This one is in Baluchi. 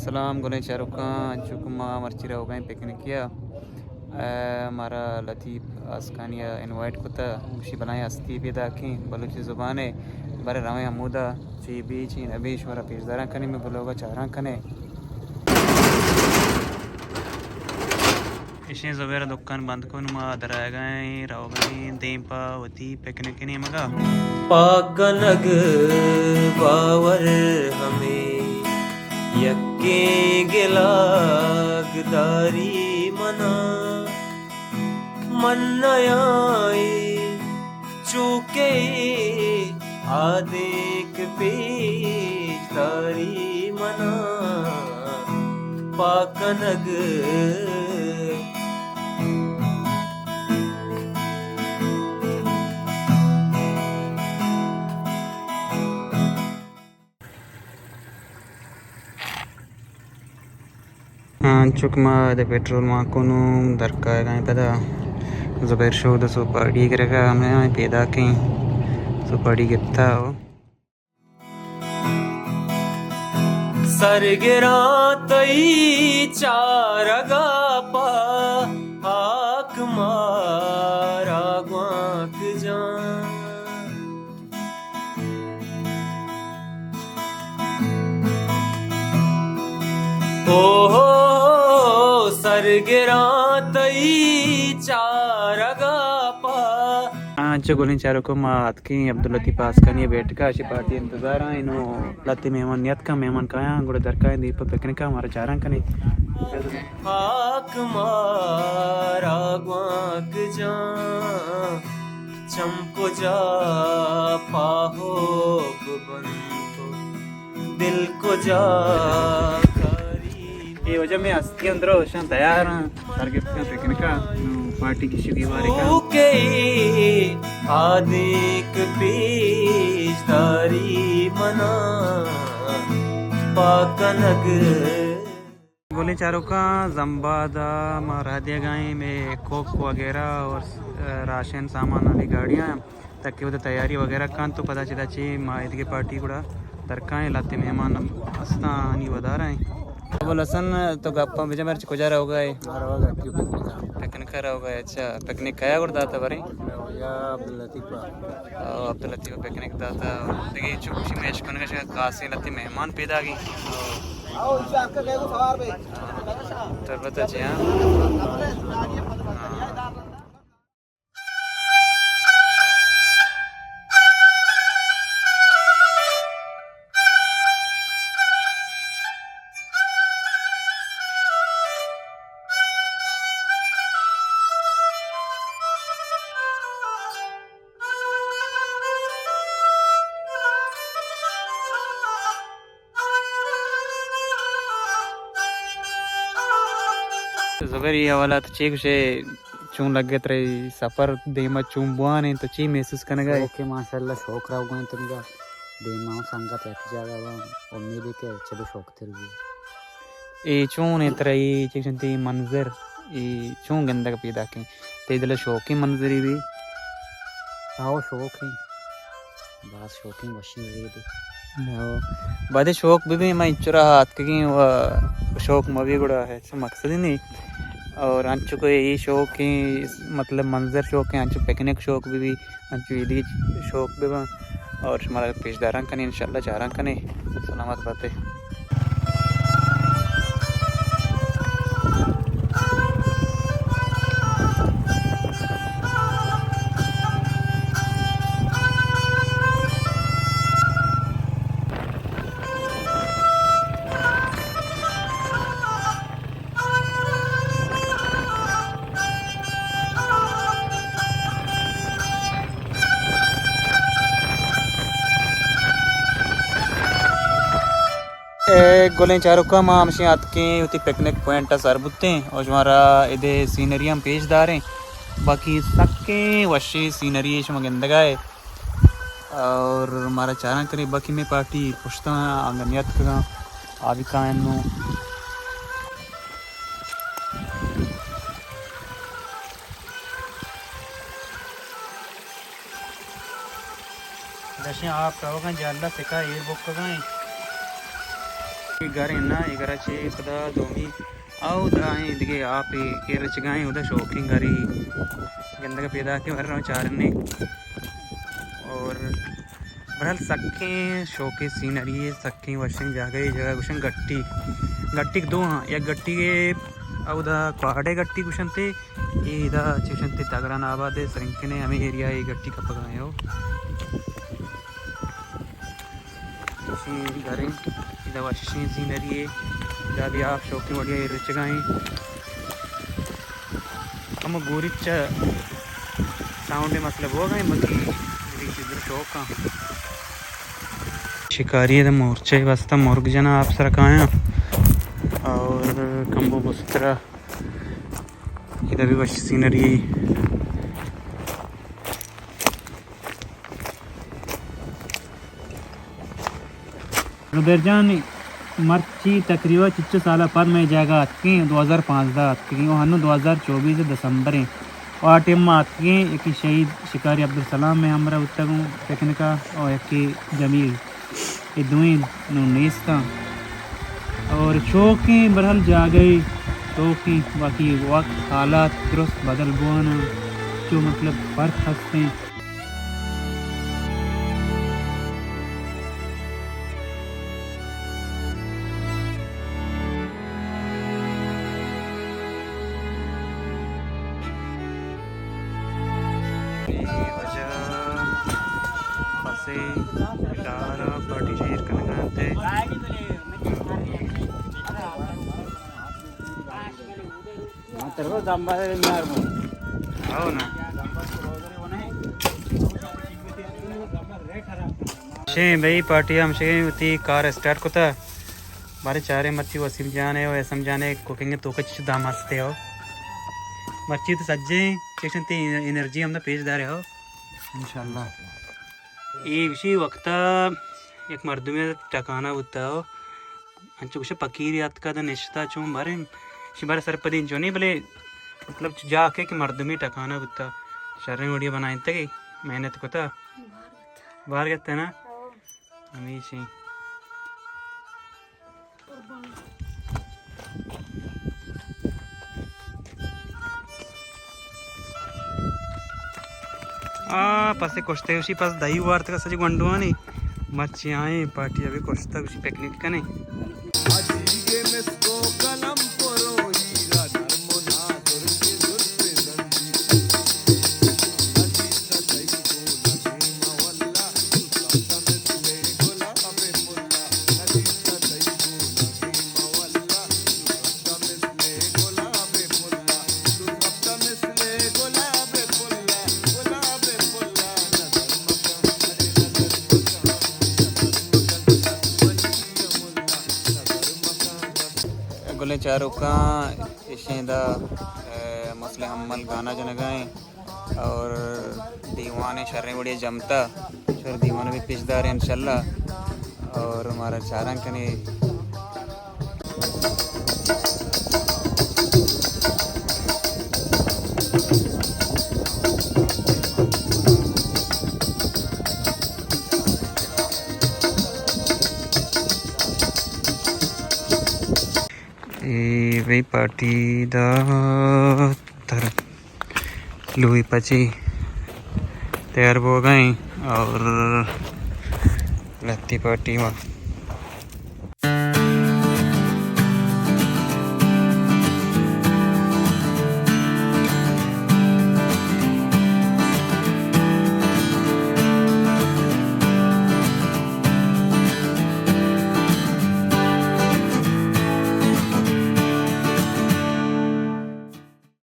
سلام گلیں چاروکاں، انچو کہ ما مرچی روگ ءَ ایں پکنک ءَ، ءَ، مارا لطیف آسکانی ءَ انوائٹ کتہ، گوشی بلاہیں ہستی پیداکیں بلوچی زبان ءَ، بارے رویں ہمودا چی بی چی نہ بی شمارا پیش داراں کنیں، مئے بلاگ ءَ چاراں کنیں۔ اشیں زبیر دکان بند کن، ما درآیگ ءَ ایں، روگ ءَ ایں دیم پہ وتی پکنک ءِ نیمگ ءَ۔ پاکنگ باور ہمے یکیں گلاگ داری منا، من نیائی چو کہ آدینک پیش داری منا پاکنگ۔ انچو کہ ما ادا پیٹرول مان کنوں، درکایگ ءَ ایں پدا۔ زبیر شود ءَ سوپاڑی گرگ ءَ ہمے پیداکیں، سوپاڑی گپتہ۔ سرگراں تئی چارگ ءَ پہ ہاک مارا گوانک جان۔ اوہو، سرگراں تئی چارگ ءَ پہ۔ انچو گلیں چاروکاں، ما اتکیں عبداللطیف آسکانی ءِ بیٹھک ءَ، اشی پارٹی ءِ انتظار ءَ ایں، نوں لہتے مہمان نیاتکاں، مہمان کایاں، گڑا درکائیں دیم پہ پکنک ءَ، مارا چاراں کنیں۔ ہاک مارا گوانک جان، چم کجا پاہو بنت و دل کجا کاری۔ اے واجہ مئے ہستی اندر ءَ اشاں تیار ایں، سر گپتاں پکنک ءَ، نوں پارٹی گشی دیوارے کا۔ سوکے آدینک پیش داری منا پاکنگ۔ گلیں چاروکاں، زمباد ءَ ما راہ دیگ ءَ ایں، مئے کوک وغیرہ اور، ا، راشن سامان آنی گاڑیاں، تاکہ وتا تیاری وغیرہ کنت تو پدا چدا چی ما ایدگہ پارٹی گڑا درکائیں، لہتے مہمان ہم استاں، آنی ودار ایں۔ ابوالحسن، تو گپاں بجن، مرچی کجا روگ ءَ ئے؟ ما روگ ءَ اتکیں پکنک ءَ۔ پکنک ءَ روگ ءَ ئے، اچھا۔ پکنک کیا گڑا داتا بریں؟ یا عبداللطیف ءَ۔ او، عبداللطیف ءَ پکنک داتا۔ دگہ چو گوشی میش کنگ ءَ شہ خاصیں لہتے مہمان پیداگ ایں۔ تربت ءَ چے، ہاں؟ ہاں۔ زبیر، اے حوالہ تو چے گوشے؟ چون لگے ترے سفر دیما چون بوان انت، تو چی محسوس کنگا ئے؟ شوق ہے، ماشاءاللہ، شوق روگا انت انگا۔ دیما ہوں سنگت یک جاگہ بان، امید ہے کہ چلو شوق تر بی۔ اے چون انت ترا اے چیز انت اے منظر، اے چون گندگ پیدا کیں؟ تے دل شوقیں منظری بی؟ آو شوق ہے۔ باز شوقیں وشیں زیبے۔ ہو۔ باید شوق بہ بی، ما انچو را اتکگیں و شوق مہ بی گڑا ہے، چہ مقصد ہی نہیں۔ اور انچو کہ اے شوقیں، مطلب منظر شوقیں، انچو پکنک شوق بہ بی، انچو ایدگہ شوق بہ باں۔ اور شمارا پیش داراں کنیں، انشاءاللہ چاراں کنیں۔ سلامت باتے۔ اے گلیں چاروکاں، ما ہمشیں اتکیں وتی پکنک پوائنٹ ءَ سر بوتیں اور شمارا ادے سینری ہم پیش داریں۔ باقی سکیں وشیں سینری شما گندگا ئے اور مارا چاراں کرے۔ باقی مئے پارٹی پشتاں انگا نیاتکگاں، آ بی کائن نوں۔ دشیں آپ روگاں، جہلا سکا ایر بکگاں۔ اے گھر اِنت نا، اے گھر ءَ چہ پدا دومی اودا ایں دگہ آپ ایر رچگائیں، اودا شوقیں گھرے گندگ پیداکیں، ورنا چارنے۔ اور بہرحال سکیں شوقیں سینری، سکیں وشیں جاگہے، جاگہ گوشن گٹی، گٹی دو ہاں، یک گٹی اودا کواڑے گٹی گوشنتے، اے ادا چوشنتے تگران آباد ءِ سرنکنے ہمے ایریا ءَ اے گٹی کپگا ایں ہو۔ وشیں گھریں، ادا وشیں سینری اے، ادا بھی آپ شوقیں وڑیا ایر رچگائیں۔ ہم گوریت چہ ساؤنڈ مسئلہ بوگائیں، باقی ریچ در شوق ہاں۔ شکاری ءَ مورچہ بستہ، مرگ جنا آپ سر کایاں اور کمبو بسترا ادا بھی وش سینری۔ زبیر جان، مرچی تقریباً چچو سال ءَ پد مئے جاگہ اتکیں، دو ہزار پانزدہ اتکیں، و ہنو دو ہزار چوبیس دسمبر ایں۔ و آ ٹائم ما اتکیں، یکی شہید شکاری عبدالسلام مئے ہمراہ بوتگ اوں پکنک ءَ، و یکی جمیل۔ اے دوئیں نوں نیستاں۔ اور شوقیں، بہرحال جاگہے شوقیں، باقی وقت حالات درست بدل بواناں، چو مطلب فرق ہستیں۔ اے واجہ پسے ڈار ءَ پارٹی شیر کنگ ءَ اَنت۔ ہو نا۔ شیں بھئی، پارٹی ہم شیں وتی کار اسٹارٹ کتا۔ بارے چاریں مرچی وسیم جان ءِ و احسن جان ءِ کوکنگ ءِ توک ءَ چش دام ہست ءَ ہو۔ مرچی تو سجیں چشن تی انرجی ہم پیش دارے ہو۔ انشاءاللہ۔ اے گوشی وقتا یک مردمے ٹکانا بوتا ہو۔ انچو گوشے پکیری آتکا دا نشتا چون باریں۔ شی بارے سرپدیں چونی بلے مطلب چو جا کے کہ مردمے ٹکانا بوتا۔ شریں وڑیا بنائینتگی محنت کتا۔ بار گتا نا؟ ہمیشی۔ آ، پسے کشتے اسی پس دہی وارتگا سجی گونڈوانی۔ مرچی آئیں پارٹی ابھی کشتا اسی پکنک کنے۔ گلیں چاروکاں، اشیں دا، اے، مسلم حمل گانا جنگا ایں۔ اور دیوان شریں وڑی جمتا، شر دیوان بھی پیش دار انشاءاللہ۔ اور مارا چاران کنے۔ اے وئی پارٹی دا تر۔ لوئی پچی تیار بوگا ایں اور لتی پارٹی ما